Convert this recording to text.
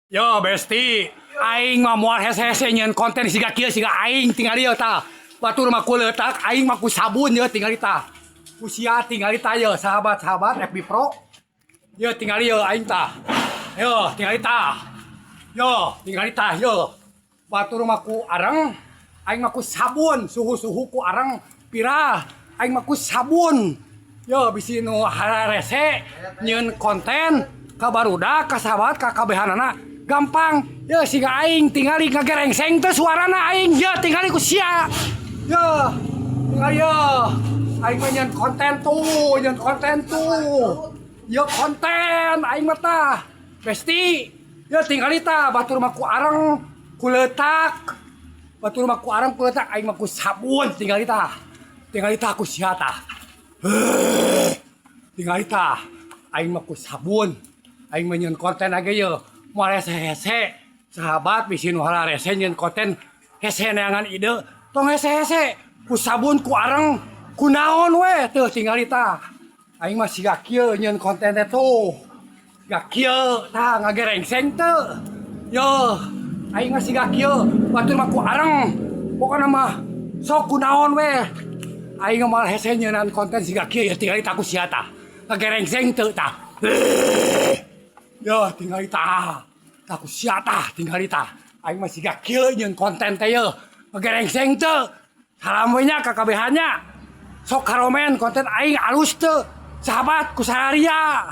Yo besti, aing mah moal hese-hese nyieun konten siga kieu, siga aing tingali ieu tah. Batur mah ku leutak, aing mah ku sabun ye tingali tah. Ku sia tingali tah ye sahabat-sahabat FB Pro. Ye tingali ye aing tah. Yo tingali tah. Yo tingali tah ye. Batur mah ku areng, aing mah ku sabun, suhu-suhu ku areng pirah, aing mah ku sabun. Yo bisi nu hararese nyieun konten ka barudak, ka sahabat, ka kabehanana gampang. Ye siga aing tingali ngagerengseng teh suarana aing, ye tingali ku sia. Ye tingali ye. Aing mah nyieun konten tuh, nyieun konten tuh. Ye konten aing mah tah. Besti, ye tingali tah batur mah ku areng, ku leutak. Batur mah ku areng ku leutak, aing mah ku sabun tingali tah. Tingali tah ku sia tah. Tingali tah. Aing mah ku sabun. Aing mah nyieun konten age ye moal hese-hese. Sahabat bisi nu hararese nyieun konten hese neangan ide, tong hese-hese ku sabun ku areng ku naon we teuh tingali tah. Aing mah siga kieu nyieun konten teh tuh. Siga kieu tah ngagerengseng teu. Yo, aing mah siga kieu, batur mah ku areng. Pokona mah sok ku naon we. Aing mah moal hese nyieunaan konten siga kieu ya tingali tah ku sia tah. Ngagerengseng teu tah. Yo tingali tah. Tah ku sia tah tingali tah. Aing mah siga kieu nyieun konten teh ye. Ngagerengseng teu. Salam we nya ka kabehannya. Sok karomen konten aing alus teu. Sahabat ku sararia.